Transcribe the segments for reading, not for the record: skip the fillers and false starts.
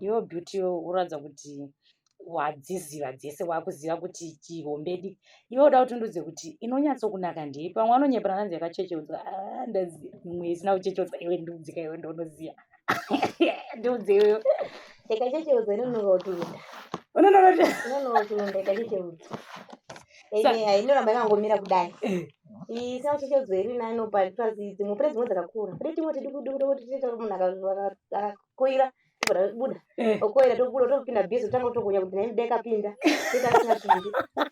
Iwe Beauty uratidza kuti wadziziva dzese, wakuziva kuti chihombedi. Iwe uda kuti undiudze kuti inonyatsokunaka ndeipi? Vamwe vanonyepera hanzi yakachecheudzwa. Ah, ndaziva imwe isina kuchecheudzwa. Iwe ndiudze ka, iwe ndounoziva. Ndiudze iwewe. Yakachecheudzwa inonoka kutunda. Unonoka kuti Inonoka kutunda ikachecheudzwa. Ine inoramba yakangomira kudai. Isina kuchecheudzwa iri nani plus dzimwe pure dzimwe dzakakura. Pure timwe tuduku duku tokuti tiite munhu akakoira tobva tabuda. Okoira tobuda topinda busy totanga kutokonya kuti nhai dai kapinda. Toita asina pindi.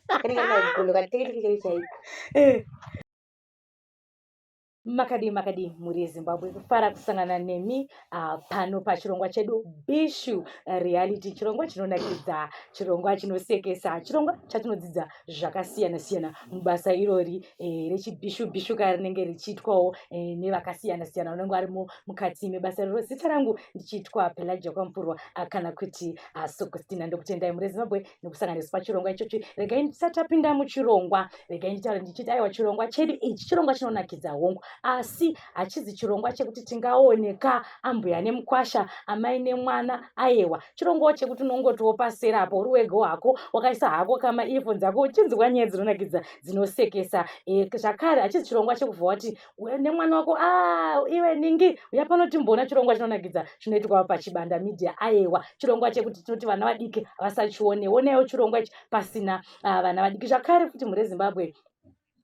Kanenge kana gondo kateke teke chaiko chaiko. Makadii makadii mhuri yeZimbabwe, kufara kusangana nemi pano pachirongwa chedu Bishu Reality, chirongwa chinonakidza, chirongwa chinosekesa, chirongwa chatinodzidza zvakasiyana siyana mubasa irori rechibhishu bhishu ka rinenge richiitwawo nevakasiyana siyana vanenge varimo mukati mebasa iroro. Zita rangu ndichiitwa Pelagia Kwamupurwa kana kuti Sokostina. Ndokutendai mhuri yeZimbabwe nekusanganiswa pachirongwa ichochi. Regai ndisati tapinda muchirongwa, regai nditaure ndichiti aiwa, chirongwa chedu ichi chirongwa chinonakidza hongu, asi hachizi chirongwa chekuti tingaoneka ambuya nemukwasha, amai nemwana. Aiwa, chirongwawo chekuti unongotiwo pasera apo uri wega hako, wakaisa hako kama earphones ako uchinzwa nyaya dzinonakidza dzinosekesa. Zvakare hachizi chirongwa chekubva wati nemwana wako, ah, iwe ningi uya pano timboona chirongwa chinonakidza chinoitwa paChibanda Media. Aiwa, chirongwa chekuti tinoti vana vadiki vasachione. Onaiwo chirongwa ichi pasina vana vadiki. Zvakare futi mhuri yeZimbabwe,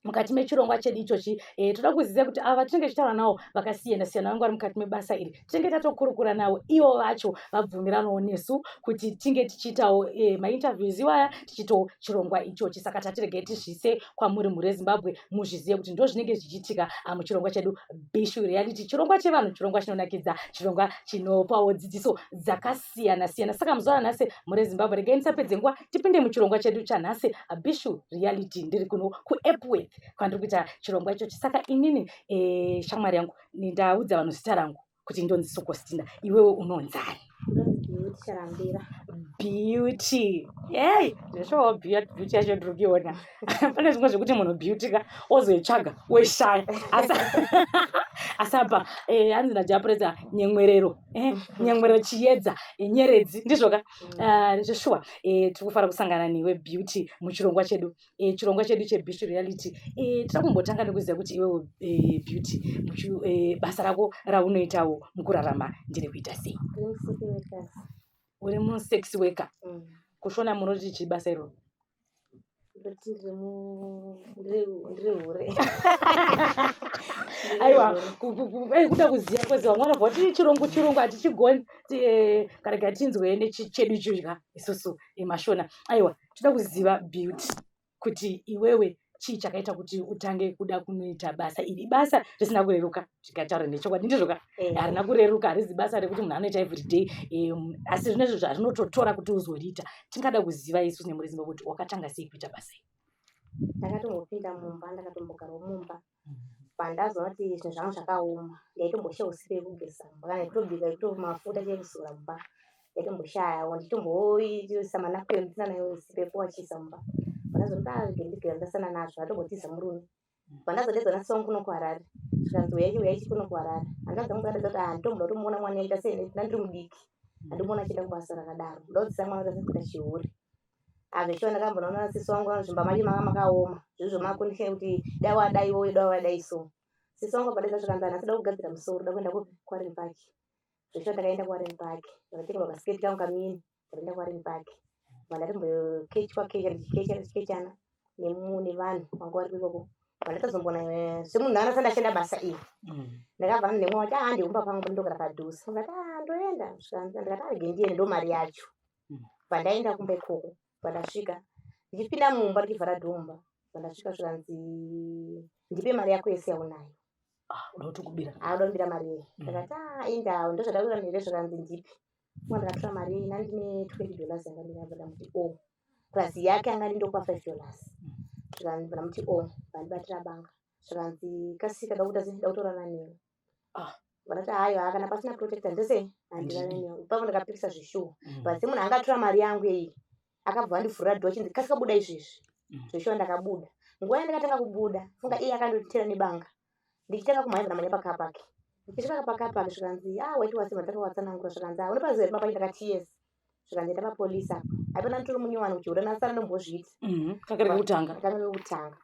mukati mechirongwa chedu ichochi toda kuziva kuti ava tinenge tichitaura navo vakasiyana siyana vange vari mukati mebasa iri, tinenge tatokurukura navo, ivo vacho vabvumiranawo nesu kuti tinge tichiitawo mainterviews iwaya, tichiitawo chirongwa ichochi. Saka tatiregei tizvise kwamuri mhuri yeZimbabwe, muzvizive kuti ndo zvinenge zvichiitika muchirongwa chedu Bishu Reality, chirongwa chevanhu, chirongwa chinonakidza, chirongwa chinopawo dzidziso dzakasiyana siyana. Saka muzuva ranhasi mhuri yeZimbabwe, regai ndisapedze nguva, tipinde muchirongwa chedu chanhasi Bishu Reality. Ndiri kuno kuEpworth kwandiri kuita chirongwa ichochi. Saka inini shamwari yangu, ndaudza vanhu zita rangu kuti ndonzi Sokostina. Iwewe unonzani? Ndonzi Beauty Charambira. Beauty, yei zveshowo Beauty yacho ndiri kuiona. Pane zvimwe zvekuti munhu beauty ka wozoitsvaga woishaya, asi apa hanzi naJapreza nyemwerero, nyemwerero chiedza, nyeredzi, ndizvo ka? Zveshuwa tiri kufara kusangana newe Beauty muchirongwa chedu, chirongwa chedu cheBishu Reality. Tiri kumbotanga nekuziva kuti iwewe Beauty, basa rako raunoitawo mukurarama ndiri kuita sei? Ndiri Uri musex worker? Mm. Kushona munoti chii basa iroro? Ndoti ndiri hure. Aiwa, kuda kuziva kwezi vamwe vanobva kuti chirungu hatichigoni, karega tinzwe nechedu ichidya isusu mashona. Aiwa, toda kuziva Beauty kuti iwewe chii chakaita kuti utange kuda kunoita basa iri, basa risina kureruka, tikataura nechokwadi, ndizvo ka? Harina kureruka, harizi basa rekuti munhu anoita everyday, asi zvino izvo zvarinototora kuti uzoriita. Tingada kuziva isu nemhuri Zimbabwe kuti wakatanga sei kuita basa iri. Ndakatombopinda mumba, ndakatombogarawo mumba. Pandazoona kuti zvinhu zvangu zvakaoma, ndaitomboshayawo sipo yekugeza mumba, kana yekutobika, yekuto mafuta chekuzora mumba ndaitomboshaya, ndichitomboisa manapukeni ndisina nayo sipo yekuwachisa mumba. Pandazoona kuti ndigera ndasana nazvo, ndatombotiza murume. Pandazodedzwa nasisi wangu kuno kuHarare, zvikanzi uyai, uyai kuno kuHarare. Hanzvadzi dzangu dzakadedza kuti handitomboda kutomuona mwana aita sei, ndandiri mudiki, handimuona achienda kubasa rakadaro, ndoda kudzidzisa mwana kuti asazoita chihure. Azveshuwa ndakamboona sisi wangu zvimba macho manga makaoma, zviri zvemakondisheni kuti dai wadai iwe, dai wadai so. Sisi wangu apadedza zvikanzi nhasi da kugadzira musoro, da kuenda kupi? KuWarren Park. Zveshuwa ndakaenda kuWarren Park, ndakatenga kasiketi kangu kamini, ndakaenda kuWarren Park. Pandatombokechwa kecha, ndichikecha ndichikechana nevanhu vanga vari ikoko. Pandatozombona semunhu anasati ndashanda basa iri, ndakabva nemwe wati ah ndikumba pangu ndogara padhuze. Ndikati ah ndoenda, ndikati ah rege ndiende, ndo mari yacho. Pandaenda kumba ikoko, pandasvika ndichipinda mumba ndichivhara dhoo mumba, pandasvika zvikanzi ndipe mari yako yese yaunayo. Uda kutokubira? Ah, uda kubira mari iyi. Ndakati ah indawo ndozvataura here? Zvikanzi ndipe. Kuma ndakatora mari iyi, nandine $20 yanga ndinayo, ndamuti o plus yake anga ndindokupa $5. Zvikanzi ndamuti o, vandibatira banga, zvikanzi kasika da kuita sei, da kutorana newe. Vandati haiwa, kana pasina protector ndese handirane newe. Ipapo ndakapikisa zveshuwa, but semunhu angatora mari yangu iyi, akabva andivhurira dhoo achinzi kasika buda izvezvi. Zveshuwa ndakabuda. Nguva yandakatanga kubuda, funga iye akandotera nebanga, ndichitanga kumhanya, ndamhanya pakaa pake. Ndichisvika pacar park zvikanzi, "Ah, waiti wasi." Ndakawatsanangura, zvikanzi, "Ah, unopaziva here papa?" Ndakati, "Yes." Zvikanzi, "Enda papolisi apa." Haipana nditori munyowani kuchiura nasara ndombozviita. Kanga kekutanga. Kanga kekutanga.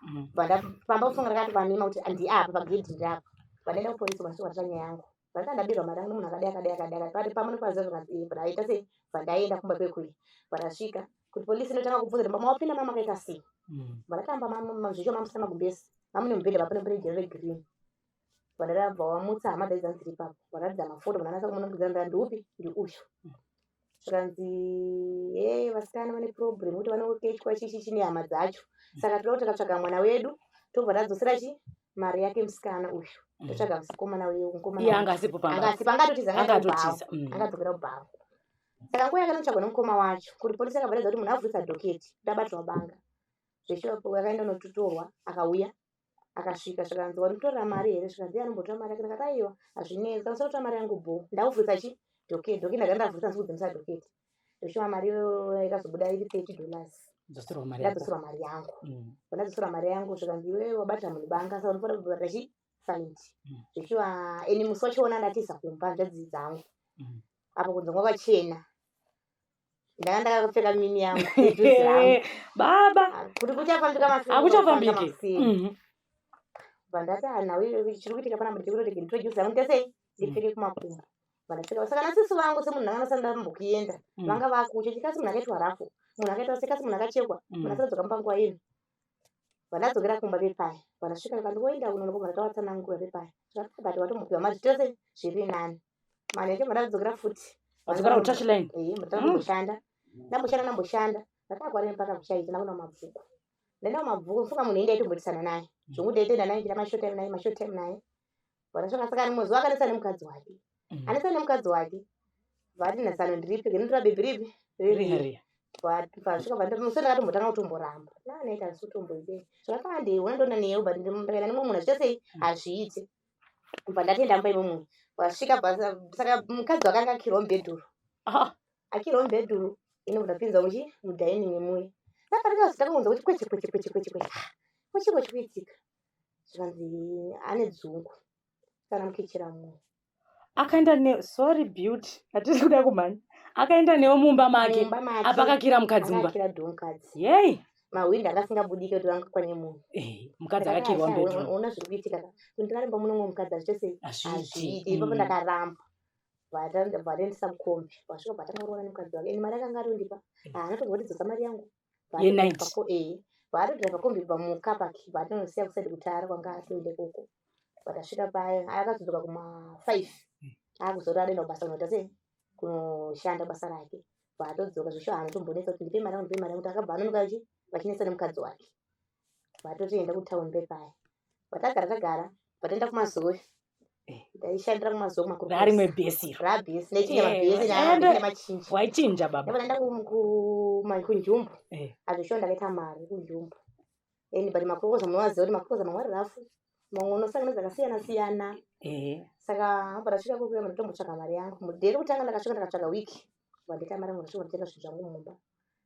Pamba kufunga ndakati pamima kuti ndiapa pagedhi, ndiapa. Pandaenda kupolisi, vasvika vatira nyaya yangu. Ndakanga ndabirwa mari yangu nemunhu akadai, akadai, akadai, akadai. Pati pamwe nopaziva, zvikanzi, "Eh." Ndaita sei? Bva kumba kwekuya. Pandasvika kuti polisi inotanga kubvunza kuti, "Mama wapinda, mama makaita sei?" Vandakamba zvicho mamusina magumbezi, mamune mubhedha papo nepane regreen. Vandabva vamutsa hama dzai dzanga dziri ipapo, varatidza mafoto, vananasa kumunongedzera, ndikati, "Ndiupi?" "Ndiuyu." Zvikanzi, "He, vasikana vane problem kuti vanokechwa chichi nehama dzacho, saka toda kuti takatsvaga mwana wedu, tobva tadzosera chi mari yake musikana uyu, totsvaga mukomana uyu." Mukomana Iye anga asipo pamba. Anga asipo, angatotiza. Angatotiza. Angadzokera kubhawa. Saka nguva yakanotsvagwa nemukoma wacho kuti polisi yakabva kuti munhu avhurisa docket kuti abatirwa banga zveshuwa, akaenda unototorwa, akauya, akasvika, zvikanzi, "Wanotorera mari here?" Zvikanzi, "Iye anombotora mari yake." Ndakati, "Aiwa, hazvinetsi, kana usati watora mari yangu bho, ndakuvhurisa chi docket." Docket ndakanga ndavhurisa ndisi kudzimisa docket. Zveshuwa mari iyoyo yakazobuda iri $30. Dzoserwa mari yako. Ndadzoserwa mari yangu. Pandadzoserwa mari yangu, zvikanzi, "Iwewe wabatira munhu banga, saka unofanira kubhadhara chi fine." Zveshuwa ini musi wachiona ndatiza kumba, hanzvadzi dzangu apo kunze kwakachena, ndanga ndakapfeka mini yangu nejuzi rangu. Baba. Kuti kuchafambika masikati. Hakuchafambiki. Bva ndati, "Ah, chiri kuitika panapa ndechekuti nditore juzi rangu, nditesei, ndipfeke kumakumbo." Bva ndapfeka. Saka nasisi vangu, semunhu ndanga ndasati ndambokuenda, vanga vakucha chikasi munhu akaitwa rafu, munhu akaitwa sekasi, munhu akachekwa, munhu asati adzoka mupanguva ino. Bva ndadzokera kumba pepaya. Bva ndasvika, ndikandiwoenda kunonoka, bva ndatavatsanangura pepaya, but watombopiwa mari, zvitose zviri nani. Manheru bva ndadzokera futi. Wadzokera kutouchline. Ee, ndamboshanda, ndamboshanda, ndamboshanda. Ndakakwara mpaka kuchaita ndakuenda kumabvuku. Ndaenda kumabvuku, mfunga munhu indaitomboitisana naye zvokuti ndaitoenda naye ndiita mashort time naye, mashort time naye. Vandasvika, saka rimwe zuva akanetsana nemukadzi wake. Anetsana nemukadzi wake, vati, "Nhasano ndiripi, ndinotora bhebhi ripi?" Riya riya. Vasvika musi ndakatombotanga kutomboramba, naanaita asi kutomboitei zvakati unondoona newe, but ndakaenda nemumwe munhu achiita sei, hazviiti. Bva ndatoenda mumba imomo munhu wasvika basa. Saka mukadzi wakanga akirwa mubhedhuru. Akirwa mubhedhuru, ini ndapinza muchi mudining muye. Saka ndakazotanga kuti kweche kweche kweche kweche kweche kweche kweche kuitika, zvikanzi ane dzungu kana mukichira munhu. Akaenda ne, sorry Beauty, hatisi kuda kumhanya. Akaenda newe mumba make? Mumba make. Apa akakira mukadzi mumba? Akakira door mukadzi. Yei. Mahwindi anga asingabudiki kuti vangakwane munhu. Eh, mukadzi akakirwa mubhedroom. Ona zviri kuitika ka, kuti ndingaramba muno mukadzi azviite sei? Hazviiti. Hazviiti. Ipapo ndakaramba, vatoendesa mukombi. Vasvika, vatanga kuroora nemukadzi wake. Ende mari akanga atondipa, haana tombondidzosa mari yangu. Ye90. Ee, vaatodhiraivha kombi kubva mucar park, vatonosiya kuside kutara kwanga atoende koko. Vatasvika paya, akazodzoka kuma5, akuzoti adoenda kubasa, kunoita sei, kunoshanda basa rake. Vaatodzoka, zvisho haana tombonetsa kuti ndipe mari yangu, ndipe mari yangu, kuti akabva anonoka vachinetsa nemukadzi wake. Vatotoenda kutauni pepaya. Vatagara tagara, vatoenda kumazoe. Ndaishandira kumazoe kumakurukota. Rarimwe bhesi iro. Rabhesi, ndaichinja mabhesi nemachinji. Waichinja baba. Ndabva ndaenda kunjumbu. Azvisho ndakaita mari kunjumbu. And but makurukoza munovaziva kuti makurukoza mamwe ari rafu, mamwe unosangana dzakasiyana siyana. Saka abva ndasvika kukuya, ndatombotsvaga mari yangu. Mudheri kutanga ndakasvika, ndakatsvaga wiki. Vandaita mari yangu, ndasvika ndatenga zvinhu zvangu mumba.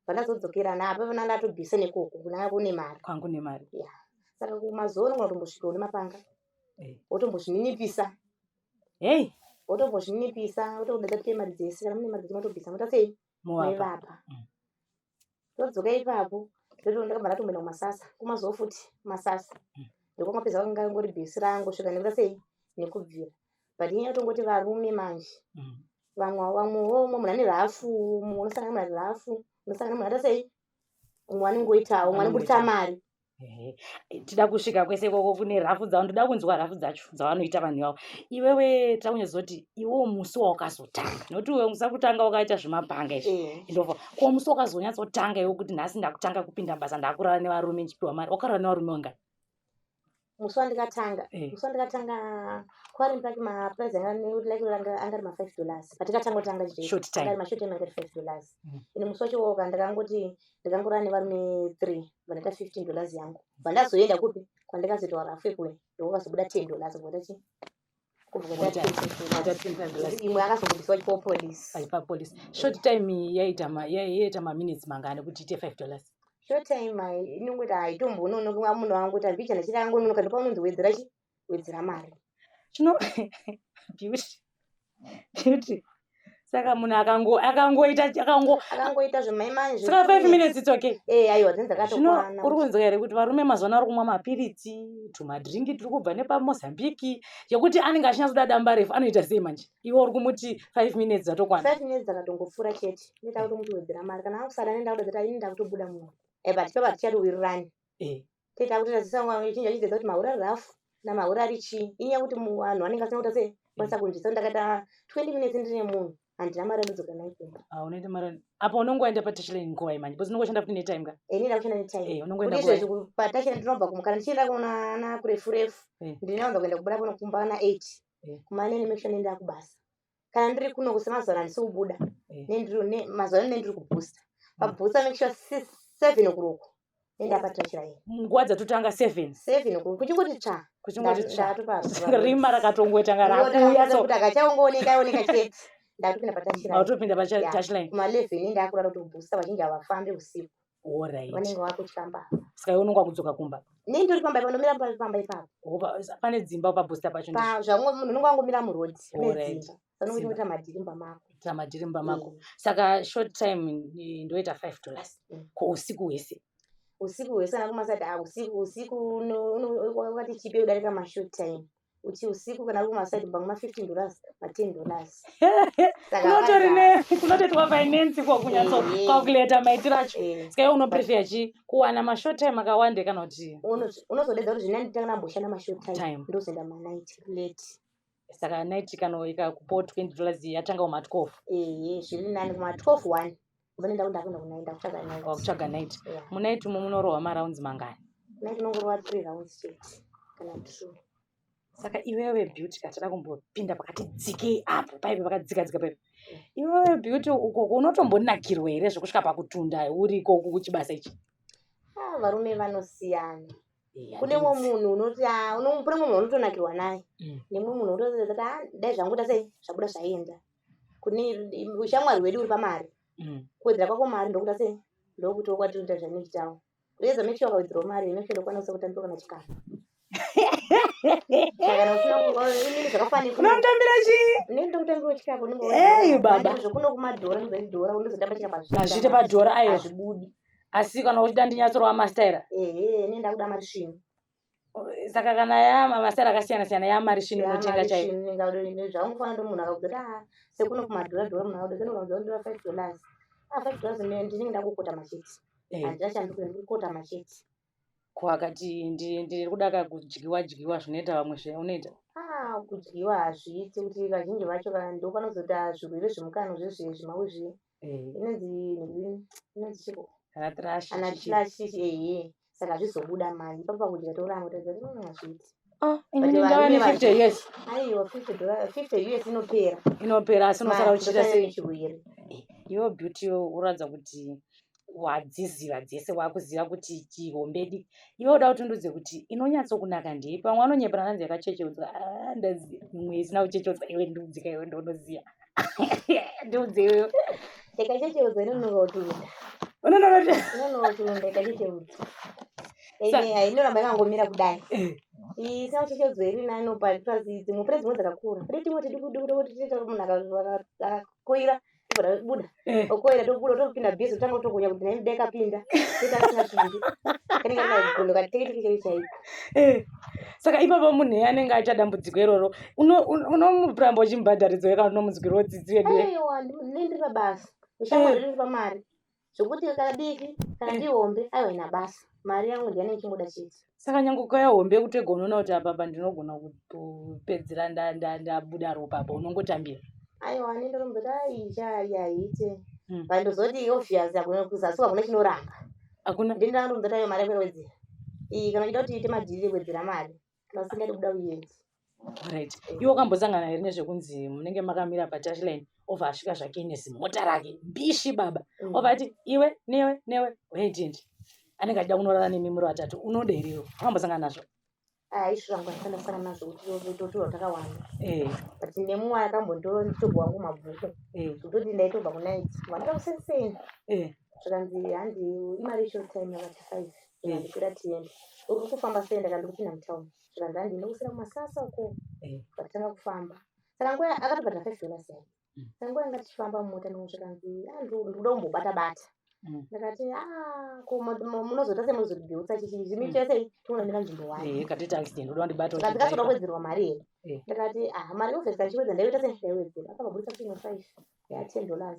Pandazodzokera napa pana ndatobhisa nekoko kunanga kune mari. Kwangu nemari. Ya. Saka kumazuva unogona kutombosvika une mapanga. Wotombozvininipisa. Hei. Wotombozvininipisa, wotodedza kuti mari dzese, kana mune mari dzese motobvisa, moita sei? Muvapa. Moivapa. Todzoka ipapo, ndoto ndakabva ndatomboenda kumasasa, kumazuva futi kumasasa. Ndokwangapedza kwanga ngori bhesi rangu svika nekuita sei nekubvira. But inyaya yekutongoti varume manje, vamwe vamwewo umwe munhu ane rafu, mumwe unosangana munhu ane rafu, unosangana munhu akaita sei, umwe anongoitawo, umwe anobudisa mari. Ehe. Tida kusvika kwese ikoko kune rafu dzavo, ndoda kunzwa rafu dzacho dzavanoita vanhu ivavo. Iwewe tida kunyatsoziva iwewo musi wawakazotanga, nokuti iwe musi wakutanga wakaita zvemabhanga izvi. Ndobva ko musi wakazonyatsotanga iwe kuti nhasi ndakutanga kupinda mubasa, ndakurara nevarume ndichipiwa mari, wakarara nevarume vangani? Musi wandikatanga, musi wandikatanga kwaari paki, maprice anga like anga ari ma$5 patikatanga kutanga. Short time. Anga ari mashort time, anga ari $5. Ende musi wacho woga ndakangoti ndakangorara nevarume three, vandaita $15 yangu. Bva ndazoenda kupi kwandikazoitwa rafu ikuya, ndokwakazobuda $10, kubva chi kubva Waita kwaita $25. Imwe akazobudiswa chipo police. Papolice. Short time iyi yaita yaita maminutes mangani kuti iite $5? Short time inongoti haitombononoka, munhu wangu kuti ambichana chiri angononoka, ndopaunonzi wedzera chi wedzera mari. Chino beauty beauty. Saka munhu akango akangoita akango Akangoita zvemaimani. Saka 5 minutes it's okay. Eh, aiwa, dzinenge Zvino dzakatokwana. uri kunzwa here kuti varume mazuva ano vari kumwa mapiritsi, tumadhiringi turi kubva nepaMozambique, yekuti anenge achinyatsoda damba refu, anoita sei manje? Iwe uri kumuti 5 minutes dzatokwana. 5 minutes dzakatongopfuura chete, ndinoita kutomuti wedzera mari. Kana akusada, nenda kuda kuti ini ndakutobuda muno. Eh, but papa tichatowirirani. Toita kuti tasangwa chinja chidzidza kuti mahura rafu namahura ari chii. Inyaya yekuti vanhu vanenge vasina kuita sei, kwanisa kunzwisisa kuti ndakaita 20 minutes ndine munhu, handina mari yandodzoka nayo kumba. Ah, unoita mari apa unongoenda patouchline nguva manje, because unongoshanda futi netime ka. Eh, ini ndakushanda netime. Unongoenda Kuti nguva. Izvezvi patouchline ndinobva kumukana ndichienda kuna kurefu refu, ndinowanza kuenda kubuda kuno kumba na 8. Kuma 9 make sure nenda kubasa. Kana ndiri kuno kusemazuva handisi kubuda, mazuva ano ndiri kubooster. Pabooster make sure 7 o'clock nenda patouchline. Nguva dzatotanga 7? 7 o'clock kuchingoti tsva. Kuchingoti tsva. Ndatopa. Rima rakatongotanga rakuuya so. Kuti akachaongooneka oneka chete, ndatopinda patouchline. Autopinda patouchline. Kuma 11 ndakurara kuti kubooster vazhinji havafambi usiku. Vanenge vakutya mbavha. Saka iwe unonga kudzoka kumba? Nei, ndiri pamba ipapo, ndomira pamba ipapo. Pane dzimba pabooster pacho? Zvamwe munhu unonge wangomira muroad. Kune dzimba, sanonge Dzimba. uchingoita madhiri mumba mako. Kuita madhiri mumba mako. Saka short time ndoita $5? Ko usiku hwese? Usiku hwese kana kumasati, ah, usiku wakati chipe kudarika mashort time. Uti usiku kana uri kumaside pamwe ma$15, ma$10. Saka Kunotori ne kunotoitwa finance ko, kunyatso calculata maitiro acho. Saka iwe unoprefer chi kuwana mashort time akawanda kana kuti? Unozodedza kuti zvina nditanga ndamboshanda mashort time, Time. ndozoenda manight late. Saka night kana ikakupawo $20 yatanga kuma 12? Ehe, zviri nani kuma 12 1 ubva nenda ndakuenda kunai, ndakutsvaga night. Wakutsvaga night. Yeah. Munight umo munorohwa marounds mangani? Night unongorova 3 rounds chete kana 2. Saka iwewe Beauty, katada kumbopinda pakati dzikei apo paipe pakadzika dzika paipe, iwewe Beauty, ukoko unotombonakirwa here zvekusvika pakutunda uri ikoko kuchibasa ichi? Ah, varume vanosiyana. Kune mumwe munhu unoti, ah, kune mumwe munhu unotonakirwa naye, nemumwe munhu unotoziva kuti, ah, dai zvangu sei zvabuda zvaenda. Kune ushamwari hwedu uri pamari. Kuwedzera kwako mari ndokuita sei, ndokuti kwatinoita zvanoitawo. Uyeza make sure wakawedzerawo mari, make sure ndokwanisa kutambira kana chikafu. Saka kana usina inini zvakafanira. Unomutambira chii? Inini ndokutambirawo chikafu. Ei, baba. Zvokuno kumadhora, ndozodhora, undozotamba chikafu. Hazviite padhora, aiwa. Hazvibudi. Asi kana uchida ndinyatsorova mastaira? Ehe, inini ndakuda mari svinu. Saka kana ya mastaira akasiyana siyana, yamari svinu unotenga chaiyo? Zvaungofanira kuti munhu akakuti, ah, sekuno kumadhora dhora, munhu akakuti sekuno $5, ah, $5, ndinenge ndakukota machete. Handina chandiri kukota machete. Ko akati ndiri kuda kakudyiwa dyiwa zvinoita vamwe zve, unoita? Ah, kudyiwa hazviiti, kuti vazhinji vacho kana ndo panozoita zvirwere zvemukanwa zvezve zvimawizvi. Inonzi chiko? Kana thrush? Kana thrush, ehe. Saka hazvizobuda manje ipapo pakudya, toramba kuti hazviiti. Ah, inini ndava ne50 years. Aiwa, $50, 50 US inopera. Inopera, asi unosara uchiita sei? Chirwere. Iwe Beauty, uratidza kuti wadziziva dzese, wakuziva kuti chihombedi. Iwe uda kuti undudze kuti inonyatsokunaka ndei? Pamwe anonyepera nanzi yakachecheudzwa. Ah, ndaziva imwe isina kuchecheudzwa. Iwe ndiudzika, iwe ndounoziva, ndiudze iwewe. Ikachecheudzwa inonoka kutunda. Unonoka kuti? Inonoka kutunda ikachecheudzwa. Inoramba yakangomira kudai. Isina kuchecheudzwa iri nani dzimwe, pane dzimwe dzakakura, pane tumwe tuduku duku tokuti toita munhu akakoira tobva tabuda. Okoira tobuda, topinda bhizi, totanga kutokonya kuti nai dai kapinda toita kasina zvimbi, kanenge kagondo kateketeke chaicho chaiko. Saka ipapo munhu iye anenge aita dambudziko iroro, unomuramba uchimubhadharidza kana unomunzwirawo tsitsi vedu? Aiwa, ndinenge ndiri pabasa, ushamwari riri pamari, zvokuti kana diki kana ndihombe, aiwa, ina basa, mari yangu ndiyanenge ichingoda chete. Saka nyange ukauya hombe yekutega, unoona kuti apapa ndinogona kupedzera ndabuda ropa apa, unongotambira? Aiwa, nendoromboti aicha haiite. But ndozoti obvious kuzasi hakuna chinoramba. Hakuna. Ndindaromboti aiwa, mari yako yakawedzera iyi, kana uchida kuti iite madhiri ekuwedzera mari, kana usingadi kubuda uende. Right, iwe wakambosangana here nezvekunzi munenge makamira patouchline, obva asvika zvake nezimota rake mbishi baba, obva ati iwe newe newe weitindi, anenge achida kunorara nemi muri vatatu? Unoda here iwe? Wakambosangana nazvo? Ah, izvo zvangu handisati ndasangana nazvo kuti totorwa takawanda. But nemumwe akambonditora nditobva wangu mabhuku, zvekutoti ndaitobva kunight vandida kusenseni, zvikanzi handi imari short time yakati 5, zvikanzi kwira tiende, uri kufamba sei? Ndakandi kupinda mutown. Zvikanzi handi ndokusira kumasasa uko. Vakatanga kufamba. Saka nguva akatobhadhara $5 yake. Saka nguva yanga tichifamba mumota ndimo zvikanzi ah ndikuda kumbobata bata. Ndakati ah ko munozoita sei munozotibheutsa chichi zvimiita sei tonomira nzvimbo wani. Eh katoita accident unoda kundibata Zvikanzi kasoda kuwedzerwa mari here. Ndakati ah mari obviously kana ichiwedzera ndaiita sei ndaiwedzera. Akabva abudisa futi imwe 5 ya $10.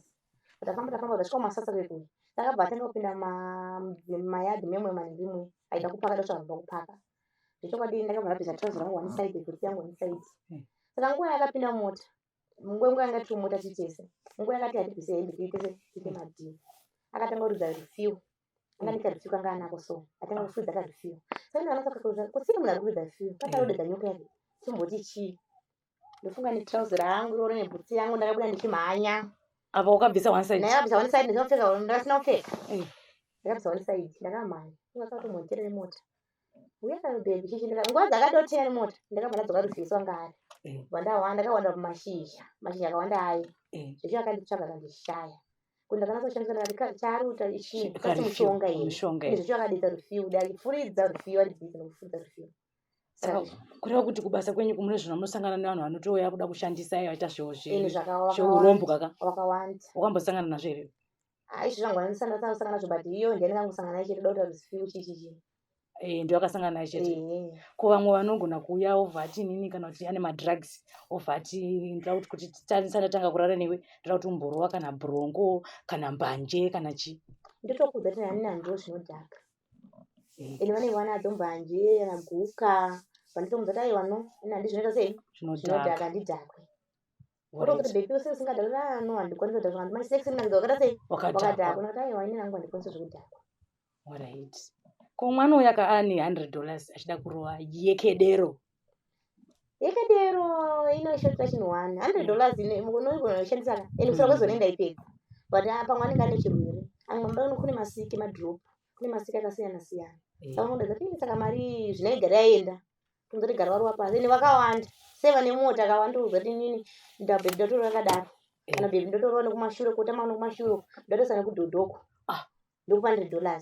Tafamba tafamba tasvika kumasasa kuye. Takabva atanga kupinda mumayadhi memwe manhimwe aida kupaka totsvaga pekupaka. Zvechokwadi ndakabva ndabvisa trouser rangu one side bhutsu yangu one side. Saka nguva yakapinda mumota nguva yanga tiri mumota tiri tese nguva yakati hatibvise hembe tiri tese tiite madhiri. Akatanga kuridza refill anga nekarefill kanga anako so atanga kufuridza karefill. Saka ndakanatsa kuridza kusiri munhu ari kuridza refill kakarodedza nyoka yake chimboti chii. Ndofunga netrouse rangu iroro nebhutsu yangu ndakabuda ndichimhanya. Apa wakabvisa one side. Ndakabvisa one side ndisina kupfeka ndakasina kupfeka. Ndakabvisa one side ndakamhanya. Vakatomonitera nemota. Uya kana baby chichi ndaka nguva dzakadotera nemota ndakabva ndadzoka ruvhiso anga ari. Ndawanda ndakawanda mumashizha mashizha akawanda aye. Zvecho akanditsvaga akandishaya. Kuti ndakanatsa kushandisa ndakati chaari kuita ichi kasi mushonga here. Zvecho akadetsa rufiu ndachifuridza rufiu ari busy nekufuridza rufiu. Saka kureva kuti kubasa kwenyu kumune zvinhu munosangana nevanhu vanotouya kuda kushandisa iyo vaita zveurombo kaka wakawanda wakambosangana nazvo here izvo zvangu andisangana nazvo but iyo ndiani kangosangana naye chete dauta rusifiu chichichi Eh, ndiyo akasangana naye chete ko vamwe vanogona kuuya obva ati inini kana kuti ane madrugs obva ati ndoda kuti kuti tisati ndatanga kurara newe ndoda kuti umborova kana brongo kana mbanje kana chii ndotokuudza kuti nani nandiro zvinodhaka Ende vanenge vanadzo mbanje kana guka vanditomudza kuti aiwa no ini handii zvinoita sei zvinodhaka handidhakwe Otokuti baby use usingadhakwe ah no handikwanisi kudhakwa zvakanzi manje sex inonakidza wakaita sei wakadhakwa unoti aiwa ini hangu handikwanisi zvekudhakwa Alright. Ko mwana uyu aka ane $100 achida kurova yekedero. Yekedero inoshotsa chinhu one $100 unoigona kuishandisa ka ende kusara kwezuva inenge ndaipedza but ah, pamwe anenge ane chirwere amwe kune masiki madrop kune masiki akasiyana siyana saka unodaidza kuti saka mari iyi zvinaigara yaenda tozoti gara varova pasi ende vakawanda sei vane mota akawanda uzoti inini ndabhebhi ndotorova akadaro kana bhebhi ndotorova nekumashure kotama nekumashure ndatoisa nekudhodhoko Ah. ndokupa $100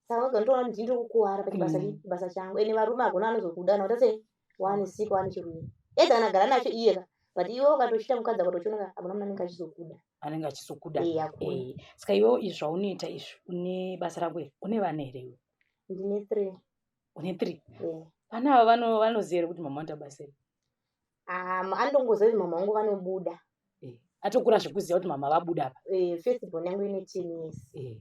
saka voga ndotoona kuti ndiri kukuwara pachibasa chibasa changu ende varume hakuna vanozokuda kana kuita sei wane sick wane chirwere edza kana gara nacho iye ka but iwe ukatochita mukadzi akatochiona ka hakuna munhu anenge achizokuda anenge achizokuda Eh, hakuna. Eh, saka iwewo izvi zvaunoita izvi une basa rako here une vana here iwe ndine three une three Eh. vana ava vanoziva here kuti mama vanoita basa iri Anongoziva kuti mama vangu vanobuda. Eh, atokura zvekuziva kuti mama vabuda apa. Eh, first born yangu ine 10 years. Eh,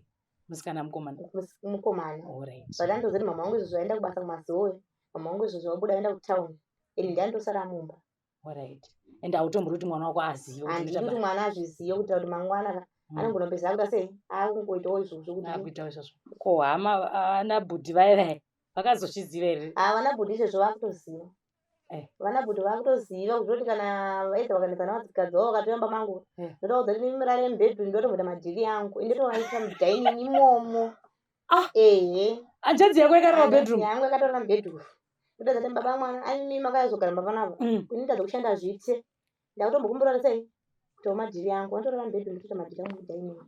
musikana mukomana. Mukomana. Alright. But andoziva kuti mama vangu izvozvo vaenda kubasa kumazowe. Mama vangu izvozvo vabuda vaenda kutown. Ini ndandosara mumba. Alright. And hautombori kuti mwana wako azive kuti Handidi kuti mwana azvizive kuitira kuti mangwana ka anogona kupedza akuita sei akungoitawo izvozvo kuti akuitawo izvozvo. Ko hama ana bhudhi vaya vaya vakazozviziva here? Ah, vana bhudhi izvozvo vakutoziva. Eh. Vana bhudhi vakutoziva kutoti kana vaedza vakanetsa navadzikadzi vavo vakatouya mumba mangu Eh. ndotovaudza kuti mirare mubedroom ndotomboita madhiri angu ini ndotovaisa mudining imomo. Ah. Ehe. Hanzvadzi yako yakarara mubedroom? Yangu yakatorara mubedroom. Ndotoudza kuti baba mwana aimi makazogara mumba panapa. Ini ndadza kushanda zvitse. Ndakutombokumbira kuti sei kuitawo madhiri angu. Vanotorara mubedroom ndotoita madhiri angu mudining.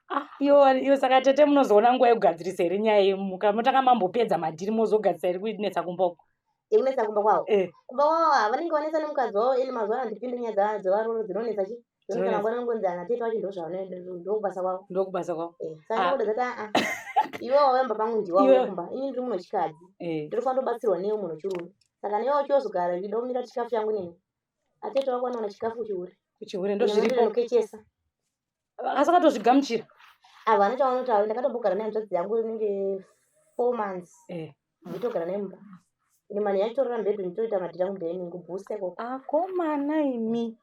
Ah, iwo saka tete munozoona nguva yekugadzirisa here nyaya iyi mutanga mambopedza madhiri mozogadzirisa here kunetsa kumba uko Yekunetsa kumba kwavo? Eh. Kumba kwavo vanenge vanetsa nemukadzi wavo ini mazuva ano handipindi nyaya dzevaroro dzinonetsa chi dzinonetsa mangwana anongonzi ana tete vacho ndozvandokubasa kwavo. Ndokubasa kwavo. Eh, saka ndinokuudza kuti aa iwe wauya mumba pangu ndiwe wauya kumba ini ndiri munhu wechikadzi. Eh. Ndinofanira kubatsirwa newe munhu wechirume. Saka newe uchizogara uchida kumira chikafu changu nini atete wako anoona chikafu chihure. Chihure ndozviripo. Ndinokechesa. Asi akatozvigamuchira. Havana chavanotaura ndakatombogara nehanzvadzi yangu inenge 4 months. Eh. Nditogara naye mumba. Ini mani yachitorora mubhedhu nditoita madhiri angu mudhaini kubhusta ikoko. Akomana imi.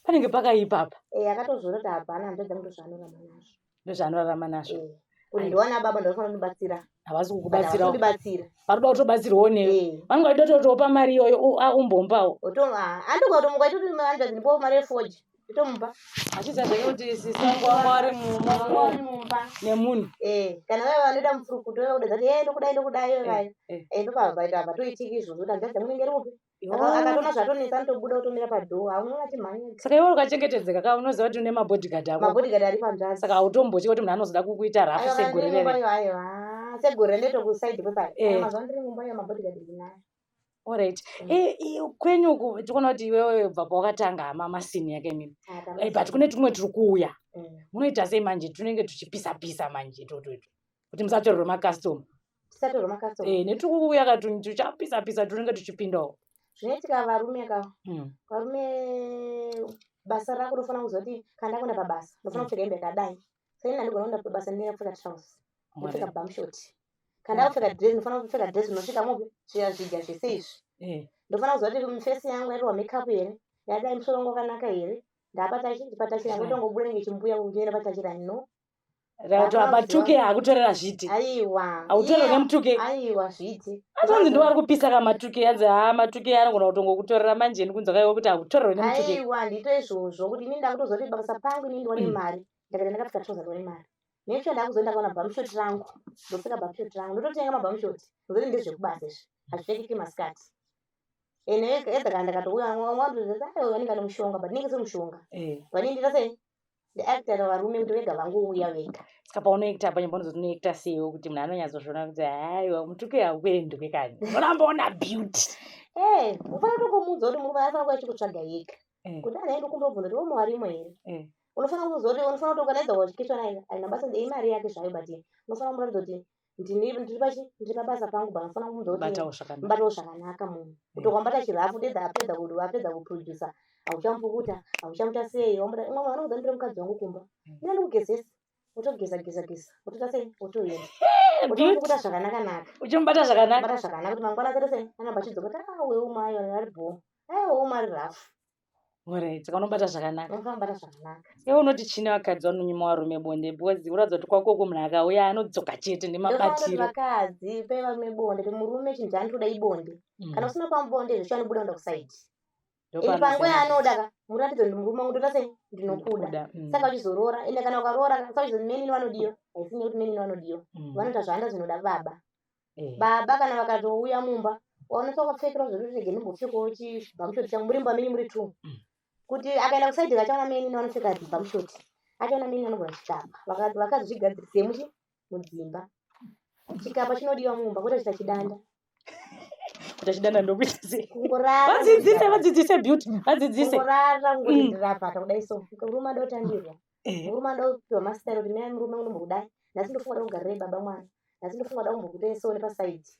Panenge pakaipa apa. Eh akatozoona kuti hapana hanzvadzi yangu ndozvaanorarama nazvo. Ndozvaanorarama nazvo. Eh. Kuti ndiwana baba ndinofanira kundibatsira. Havasi kukubatsira. Kundibatsira. Vari kuda kutobatsirwawo newe. Eh. Vanenge vachida kutotopa mari iyoyo umbomupawo. Andogona kutomuka achitoti hanzvadzi ndipowo mari yefoji. Ndotomupa. Achiziva zvake kuti sisi vangu vanga vari mumba mumba nemunhu. Eh, kana vaya vanoda mufurukuto vaya kudaidza kuti eh ndokudai ndokudai Eh, vaya. eh. Eh ndopabva patoitiki izvozvo kuti hanzvadzi yangu inenge iri kupi. Yo. Akatoona zvatonetsa anotobuda otomira padhoo haunoona achimhanya. Saka iwe ukachengetedzeka ka unoziva kuti une mabodyguard ako. Mabodyguard ari panzvadzi. Saka hautombotyi kuti munhu anozoda kukuita rafu Aiwa kana segore ndiri mumba rere. iyo aiwa segore ndetokusaidhi kwepai. Eh. Mazuva ndiri mumba iyo mabodyguard ndinayo. Alright. Kwenyu uku tikuona kuti iwewe bva pawakatanga hama masini yake imimi. But kune tumwe turi kuuya. Munoita sei manje tunenge tuchipisa pisa manje toto itwo. Kuti musatorerwe macustomer. Tisatorerwe macustomer. Neturi kuuya ka tuchapisa pisa tunenge tuchipindawo. Zvinoitika varume ka. Varume basa rako unofanira kuziva kuti kana ndakuenda pabasa ndinofanira kupfeka hembe yakadai. Saka ini handigona kuenda pabasa ndine kupfeka trousers. Ndopfeka bum short. Kana ndakupfeka dress ndinofanira kupfeka dress rinosvika mupi zviya zvidya zvese izvi. Ndofanira kuziva kuti face yangu yatorwa makeup here, yadai musoro wangu wakanaka here, ndapata chi ndipata chi ndangotongobuda nenge chimbuya kundienda patachirani no. Rato apa tuke hakutorera zviti. Aiwa. Hautorerwe nemutuke. Aiwa zviti. Atonzi ndo vari kupisa kamatuke anzi haa matuke anogona kutongokutorera manje ndikunzwa kaiwe kuti hakutorerwe nemutuke. Aiwa ndito izvozvo kuti inini ndakutoziva kuti basa pangu inini ndiwane mari. Ndakaenda ndakapfeka trouser ndiwane mari. Next ndakuzoenda ndakaona bum short rangu. Ndopfeka bum short rangu. Ndototenga mabum short. Ndozoti ndezvekubasa izvi. Hazvipfekeki masikati. Ene edha kana ndakatouya wandoziva aiwa anenge ane mushonga but inenge siri mushonga. Vanini sei? Ndiactera varume kuti vega vangouya vega. Saka paunoacta panyamba unozoti unoacta seiwo kuti munhu anonyatsozviona kuti haiwa mutuke haukuendwe kani. Unoramba una beauty. Unofanira kutongomuudza kuti murume anofanira kuuya achikutsvaga yega. Kuti anhu aende kumbobvunza kuti womo arimo here. Unofanira kumuudza kuti unofanira kuti ukanaidza wachikechwa naye haina basa imari yake zvayo but unofanira kumuratidza kuti ndiri pachi ndiri pabasa pangu but unofanira kumuudza kuti Batawo zvakanaka. mubatawo zvakanaka munhu. Kuti ukamubata chirafu dedza apedza kuti apedza kuproducer hauchamupukuta hauchamuita sei wamuda umwe munhu anokuudza ndiri mukadzi wangu kumba. Ine ndikugezesa wotogeza geza geza wotoita sei wotoenda. Wotomupukuta zvakanaka naka. Uchimubata zvakanaka. Bata zvakanaka kuti mangwana azoita sei anobva achidzoka kuti ah uyu umwe ayo ari bho. Aiwa umwe ari rafu. Alright, saka unobata zvakanaka. Unofanira kubata zvakanaka. Iwe unoti chine vakadzi vanonyima varume bonde because uratidza kuti kwakoko munhu akauya anodzoka chete Ndofanira kuti nemabatiro. vakadzi pai varume bonde kuti murume chinhu chaanotoda ibonde. Kana usina pamubonde zvicho anobuda kuenda kusaidi. Ende panguva yaanoda ka muratidze kuti murume wangu ndoita sei ndinokuda. Saka uchizoroora ende kana ukaroora ka saka uchizo menini vanodiwa haisi nyaya yekuti menini vanodiwa. Vanoita zvaanoda zvinoda baba. Baba kana vakatouya mumba waonesa wakapfekera zvekuti rege ndimbopfekawo chibhamushoti changu muri mumba menyu muri two. Kuti akaenda kusaidhi achaona menini vanopfeka bhamushoti. Achaona menini vanogona chikapa. Vakadzi zvigadzirise muchi mudzimba. Chikapa chinodiwa mumba kwete kuita chidanda. Kuita chidanda ndokuita sei? Kungorara. Vadzidzise, vadzidzise beauty, vadzidzise. Kungorara kungoti ndirapata kudai so. Murume ada kutandirwa. Murume ada kupiwa masitayiro kuti mai murume unombokudai. Nhasi ndofunga da kugarirei baba mwana. Nhasi ndofunga da kumbokutai so nepasaidhi.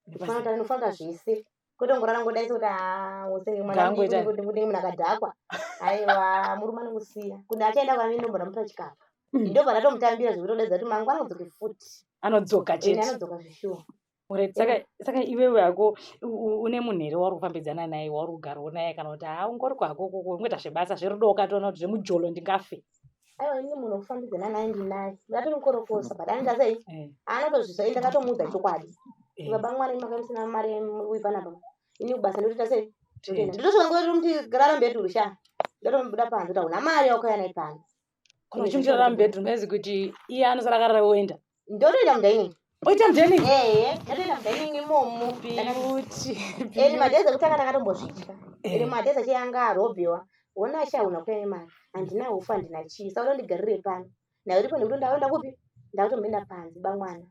Unofanira kuita zvese. Kwete kungorara ngodai so kuti haa usenge mwana Ngaangoita. kuti munhu akadhakwa. Aiwa murume anongosiya. Kuti achaenda kwamini ndombona mupa chikapa. Ndobva ndatomutambira zvekutodedza kuti mangwana udzoke futi. Anodzoka Ende chete. anodzoka zvishuwa. Alright, saka iwewe hako une munhu here wauri kufambidzana naye wauri kugarawo naye kana kuti haa ungori kwako ukoko ungoita zvebasa zverudo ukatoona kuti zvemujolo ndingafe. Aiwa ini munhu wekufambidzana naye ndinaye. Ndatori mukorokosa but anoita sei? Anotozvisa ende ndakatomuudza chokwadi. Baba mwana imi makamusina mari uyu panapa. Ini kubasa ndotoita sei? Ndotoenda. Ndotosvika ngomuti rara mubhedhuru sha. Ndatomubuda panze kuti hauna mari yakauya nayo pano. Kana uchimuti rara mubhedhuru mezi kuti iye anosara akarara oenda. Ndotoenda mudining. Oita mudining? Ehe, ndotoenda mudining imomo. Beauty. Ende madhezi ekutanga ndakatombozvitya. Ende madhezi acho anga arobhewa. Wona sha hauna kuuya nemari. Handina hufu handina chii. Saka unondigarire pano. Nayo iripo nekuti ndaenda kupi? Ndakutomboenda panze bamwana.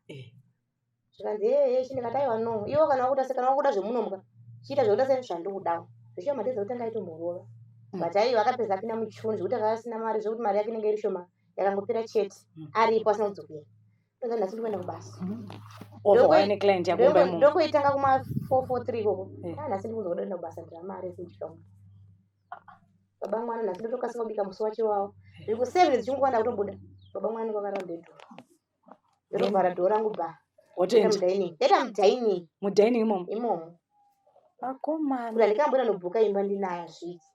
Zvikanzi hee chi ndikati aiwa no. Iwe kana wakuda se kana wakuda zvemunomuka. Chiita zvekuda se zvandikudawo. Zvichiwa madhezi ekutanga aitomborova. But aiwa akapedza apinda muchuni zvekuti akanga asina mari zvekuti mari yake inenge iri shoma yakangopera chete. Aripo asina kudzokera. Ndoza nhasi ndikuenda kubasa. Wobva wauya neclient yako mumba imomo. Ndokuitanga kuma 443 ikoko. Ah nhasi ndikuzoda kuenda kubasa ndina mari sindikamu. Baba mwana nhasi ndotokasika kubika musi wacho wawo. Zviri ku 7 dzichingokwana kutobuda. Baba mwana kwakarara mubhedhuru. Ndotovhara dhoo rangu ba. Wotoenda. Mudining. Ndaita mudining Mudining imomo. imomo. Akomana. Kuti handikamboenda nobhuka imba ndinayo zviti.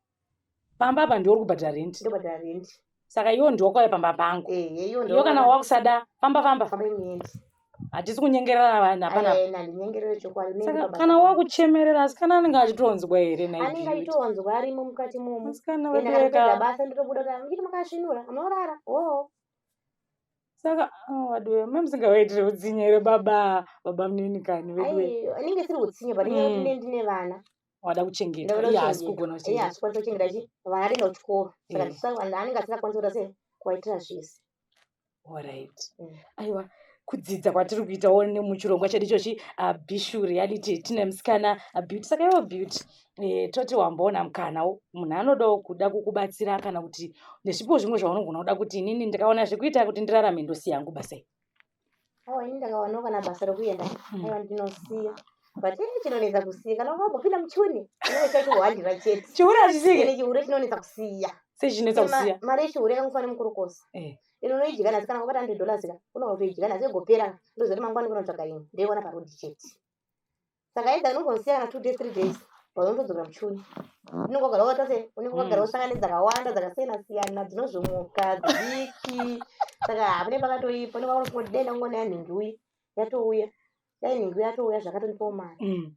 Pamba apa ndiwe uri kubhadhara rent. Ndobhadhara rent. Saka iwo ndiwe wakauya pamba pangu. Ehe iyo Iwe kana wakusada famba famba. famba muende. Hatisi kunyengerera vanhu hapana. Aiwa handinyengerere chokwadi. Saka kana wakuchemerera asi kana anenge achitonzwa here nhai anenge Beauty? achitonzwa arimo mukati momo. Asikana Ende akatopedza vabereka. basa ndotobuda kuti muchiti makasvinura munorara. Oo. Saka oh, vaduwe mamusingawaitire utsinye here baba baba munini kani veduwe. Ai inenge isiri utsinye but inyaya yekuti ndine ndine vana. Wada kuchengetwa Ndinoda iye haasi kuchengeta. kugona Iye kuchengeta. haasi kukwanisa kuchengeta chi vana anoenda kuchikoro. Saka anenge asingakwanisi kuita sei kuvaitira zvese. Alright. Aiwa. Kudzidza kwatiri kuitawo nemuchirongwa chedu ichochi, Bishu Reality, tine musikana Beauty. Saka iwo Beauty, toti wamboona mukanawo, munhu anodawo kuda kukubatsira kana kuti nezvipo zvimwe zvaunogona kuda kuti inini ndikaona zvekuita kuti ndirarame, ndosiya hangu basa iri. Aiwa, ini ndakawanawo kana basa rokuenda, aiwa, ndinosiya, but ini chinonetsa kusiya kana wambopinda muchuni, unenge chachiwandira chete. Chihure hachisike. Ine chihure chinonetsa kusiya. Sechinetsa kusiya? Mari yechihure yakangofana nemukurukosa. Ino unoidya nhasi, kana wakabata $100 ka, unogona kutoidya nhasi yogopera. Ndoziva kuti mangwana kunotsvaga imwe, ndoiwana parodhi chete. Saka either unogona kana 2 days, 3 days, but unotodzokera muchuni. Unenge wagara wakaita sei, unenge wagara usangana nedzakawanda dzakasiyana siyana, dzinozvomoka dzidiki. Saka hapane pakatoipa, unenge wakungoti dai ndangona yanhingi yatouya, dai nhingi yatouya, zvakatondipawo mari.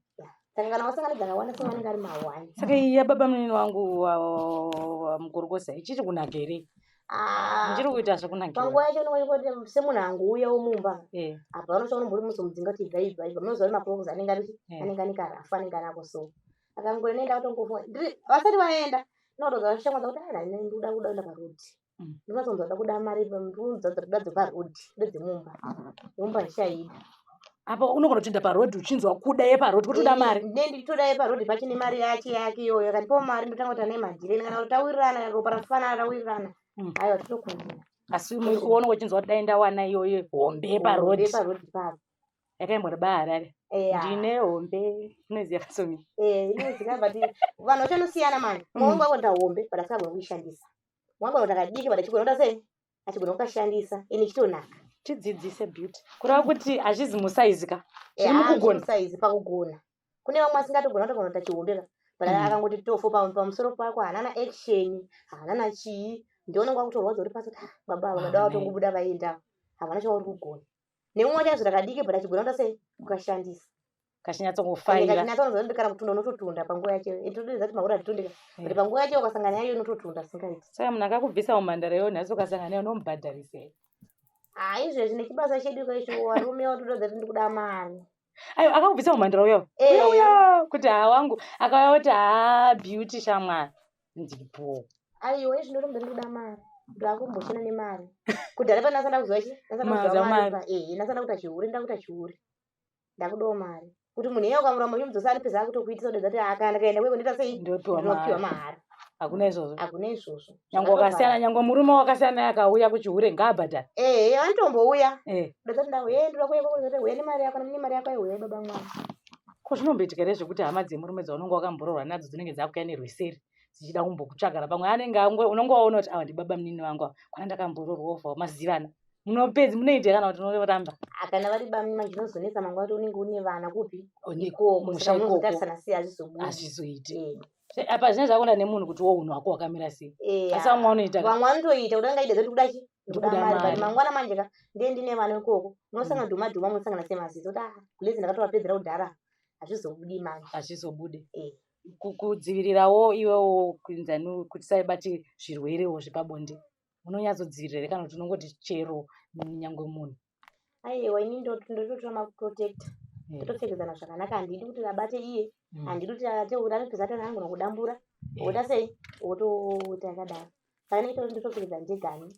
Saka kana wasangana dzakawanda, so anenge ari mawani. Saka iyi yababa munini wangu mukurukosa ichiri kunaka here? Ah, Ndichiri kuita zvekunakira? Panguva yacho unenge uchingoti semunhu angouyawo mumba, apa unosvika unombori muzomudzinga kuti ibva, ibva, ibva. Munoziva kuti maproblems anenge ari, anenge ane karafu, anenge anako. So akangoenda kutongofa vasati vaenda, ndinotoudza shamwari dzangu kuti, "Ah, ini ndikuda kuda kuenda parodhi." Ndinotonzwa kuda kuda mari, ndikuudza kuti kuda dzeparodhi, kuda dzemumba, yemumba ndichaida. Apa unogona kutoenda parodhi uchinzwa kuda yeparodhi, kuti uda mari. Ne ndichitoda yeparodhi pachine mari yache yake iyoyo. Akandipawo mari, ndotanga kuti ane madhiri kana kuti tawirirana, ropa rafanana, tawirirana. Aiwa, tinokonzera. Asi uone uchinzwa kuti dai ndawana iyoyo hombe yeparodhi. Yeparodhi papo. Yakaimbwa nebaHarare. Ndine hombe, unoziva kasomi? Eh, inoziva, but vanhu vachanosiyana manje. Mumwe wangu akuita hombe, but asingagoni kuishandisa. Mumwe wangu akuita kadiki, but achigona kuita sei, achigona kukashandisa, ine ichitonaka. Tidzidzise, Beauty. Kureva kuti hazvizi musaizi ka, zviri mukugona. Saizi pakugona. Kune vamwe asingatogona kutogona kuita chihombe ka, but akangoti tofo pamusoro pako, haana na action, haana na chii. Ndione kwakutorwadza uri pasi kuti, "Ah, baba ava kada vatongobuda vaenda, havana chavari kugona." Nemumwe wacho azvita kadiki, but achigona kuita sei, kukashandisa. Kachinyatsongofaira. Kachinyatsongoziva kana kutunda, unototunda panguva yacho. Tinotoziva kuti mahure hatitundika, but panguva yacho ukasangana nayo unototunda singaiti. Saka munhu akakubvisa mumhandara iyoyo nhasi, ukasangana naye, unomubhadharisa here? Ha, izvezvi nechibasa chedu kaicho, varume vatotoudza kuti ndikuda mari. Aiwa, akakubvisa mumhandara uyo, uya uya, kuti ha wangu, akauya kuti, "Ha, Beauty, shamwari, ndipo." Aiwa, izvi ndotombo ndikuda mari, ndakumboshanda nemari. Kudhara pandasanda kuziva chi, ndasanda kuziva Maziva. Mari, ndasanda kuita chihure, ndakuita chihure, ndakudawo mari. Kuti munhu iye ukamuramba uchimudzosa, anopedza akutokuitisa kudedza kuti akana ndikaenda kweko ndoita sei? Ndopiwa Ndinopiwa mari. Mahara. Hakuna izvozvo. Hakuna izvozvo. Nyangwe wakasiyana, nyangwe murume wakasiyana naye akauya kuchihure, ngaabhadhara. Ehe, vanotombouya. Ndoda kuti ndauye, ndoda kuuya kwako, ndoti huya nemari yako, mune mari yako, aiuya baba mwana. Ko zvinomboitika here zvekuti hama dzemurume dzaunonge wakambororwa nadzo dzinenge dzakuya nerweseri dzichida kumbokutsvagara? Pamwe anenge unonge waona kuti ava ndibaba munini vangu ava, kwana ndakambororwa, ovha mazivana, munopedzi munoita kana kuti unoramba? Kana vari bamni manje zvinozonetsa mangwana kuti unenge une vana kupi? Ikoko. Ikoko. Musha Saka ikoko. munozotarisana sei? Hazvizobudi. Hazvizoiti. Apa zvinenge zvakuenda nemunhu kuti wo unhu hwako hwakamira sei. Asi vamwe vanoita Vamwe vanotoita kuti angaida kuti kuda chi, Ndikuda ndikuda mari, but mari. mangwana manje ka ndiye ndine vana ikoko, unosangana dhuma dhuma, munosangana semaziso kuti ah, kulezi ndakatovapedzera kudhara, hazvizobudi manje. Hazvizobudi. Eh. Kudzivirirawo iwewo kuinzani kuti saibate zvirwerewo zvepabonde, unonyatsodzivirira here kana kuti unongoti chero nyangwe munhu? Aiwa, ini ndototora maprotector, totopfekedzana zvakanaka. Handidi kuti abate iye, handidi kuti ateura, anopedza atana angona kudambura, woita sei, wotoita yakadaro. Saka nenge ndotopfekedza ndegani,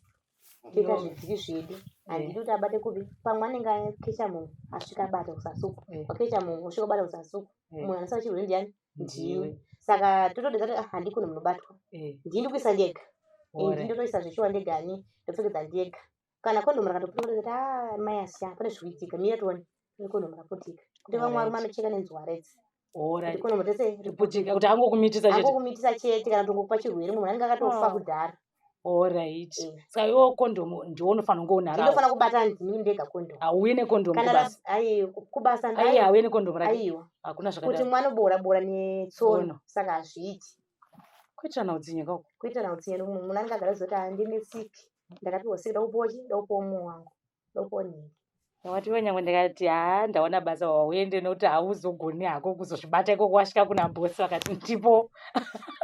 toita zvidziri zvedu. Handidi kuti abate kupi, pamwe anenge akecha munhu, asvika abata kusasuku. Wakecha munhu, usvika ubata kusasuku. Munhu anosara chirwere ndiani? Ndiwe. Saka totodedza kuti ah, handikoni munobatwa. Ndini ndikuisa ndega. Ndini ndotoisa zvechiwa ndegani, ndopfekedza ndega. Kana kondomu rakatoputika, kuti ah, mai asiya pane zviri kuitika, mira tione, kondomu raputika. Kuti vamwe varume anocheka nenzwara idzi, kuti kondomu tese Riputika kuti angokumitisa chete. Angokumitisa chete, kana kutongokupa chirwere, munhu anenge akatofa kudhara. Alright. Saka iwo kondomu ndiwo unofanira kunge unarawo. Ndinofanira kubata ndini ndega kondomu. Hauye nekondomu Kana kubasa? Ai, kubasa Ai, hauye nekondomu rake? Aiwa. Hakuna Kuti zvakadaro. mwana bora bora netsono. Tsono. Saka hazviiti. Kuitirana utsinye kako. Kuitirana utsinye, munhu anenge agara zoti handine siki, ndakapiwa siki, ndakupiwa chi, ndakupiwa mumwe wangu, ndakupiwa nhingi. Wati iwe nyangwe ndikati haa, ndaona basa, wauende nokuti hauzogoni hako kuzozvibata ikoko. Wasvika kuna bhosi vakati ndipo.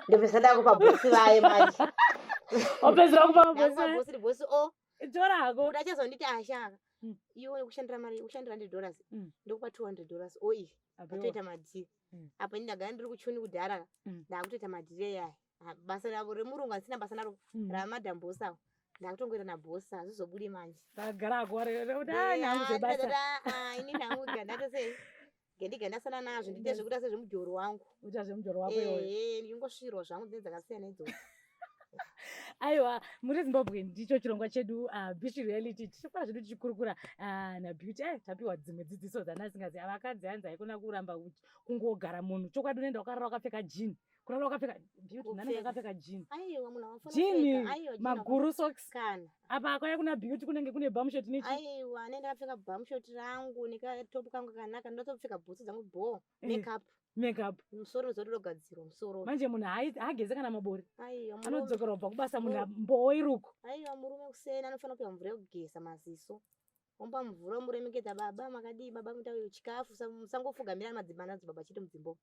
Ndopesa ndakupa bhosi vaye manje. Wapedzera kupa bhosi? Ndakupa bhosi, kuti bhosi o Tora hako. Kuti achazonditi ashaka, iwe kushandira mari, kushandira $100, ndokupa $200 o iyi. Atoita madhiri. Apa ini ndagara ndiri kuchuni kudhara, ndakutoita madhiri eyaya. Ah, basa ravo remurungu handisina basa naro. Ramadhambosavo. Ndakutongoita nabhosi, hazvizobudi manje. Tagara akuti anyangu zvebasa. Ini nhangu ndatosei gendiga ndasana nazvo, ndiite zvekuita sezvemujoro wangu. Uita zvemujoro wako iwoyo. Ehe, ndingosvirwa zvangu dzine dzakasiyana idzodzo. Aiwa, muri Zimbabwe, ndicho chirongwa chedu Bishu Reality. Tichifara zvedu tichikurukura naBeauty. Tapiwa dzimwe dzidziso dzanasingazi. Avakadzi hanzi haikona kuramba kungogara munhu. Chokwadi, unoenda wakarara wakapfeka jean, kurara wakapfeka, Beauty, nanenge akapfeka jean. Aiwa, munhu avafanira Jean, kupfeka. Aiwa, jean. Maguru socks. Kana. Apa akauya kuna Beauty kunenge kune bumshort nechi. Aiwa, anenge ndakapfeka bumshort rangu nekatopu kangu kakanaka, ndotopfeka bhutsu dzangu bho, makeup. Makeup. Musoro uzotogadzirwa musoro. Manje munhu haageze kana mabori. Aiwa, murume. Anodzokera kubva kubasa munhu mboo iruko. Aiwa, murume kuseni anofanira kupiwa mvura yekugeza maziso, omupa mvura, omuremekedza: "Baba, makadii baba?" Muta chikafu, musangofugamira madzibaba chete mudzimba umu.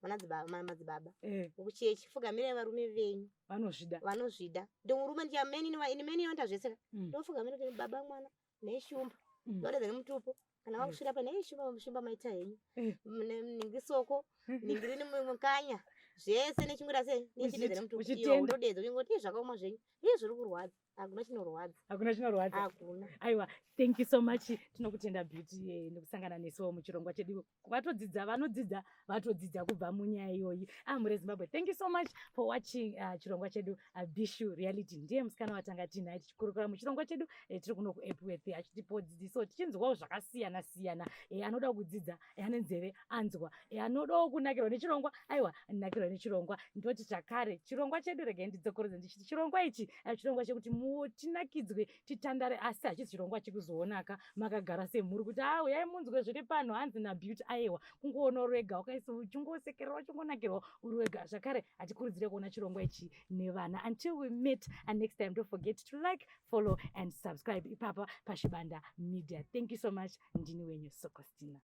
Madzibaba vokuchechi, fugamirai varume venyu. Vanozvida. Vanozvida. Ndo murume ndichameni ini meni inoita zvese ka. Ndofugamira kuti baba, mwana neishumba, ndodedza nemutupo kana vakusvira pa neishumba, shumba maita henyu. Ningisoko ningirini mukanya zvese nechingura sei nechidedza nemutupo. Uchitenda. Iyo unodedza uchingoti, "Ih, zvakaoma zvenyu, ii zviri kurwadza." Hakuna chinorwadza. Hakuna chinorwadza. Hakuna. Aiwa, thank you so much. Tinokutenda, Beauty, nekusangana nesuwo muchirongwa chedu. Vatodzidza, vanodzidza vatodzidza kubva munyaya iyoyi. Mure Zimbabwe, thank you so much for watching chirongwa chedu Bishu Reality. Ndiye musikana watanga tinaye tichikurukura muchirongwa chedu. Tiri kuno kuEpworth, achitipawo dzidziso, tichinzwawo zvakasiyana siyana. Anoda kudzidza, ane nzeve anzwa. Anodawo kunakirwa nechirongwa, aiwa, nakirwa nechirongwa. Ndoti zvakare chirongwa chedu, regai ndidzokorodze ndichiti chirongwa ichi chirongwa chekuti tinakidzwe, titandare, asi hachisi chirongwa chekuzoonaka makagara semhuri kuti a uyai munzwe zviri pano hanzi naBeauty. Aiwa, kungoona uri wega wakaisa uchingosekerera, uchingonakirwa uri wega. Zvakare hatikurudzire kuona chirongwa ichi nevana. Until we meet and next time, don't forget to like, follow and subscribe ipapa paShibanda Media. Thank you so much. Ndini wenyu Sokostina.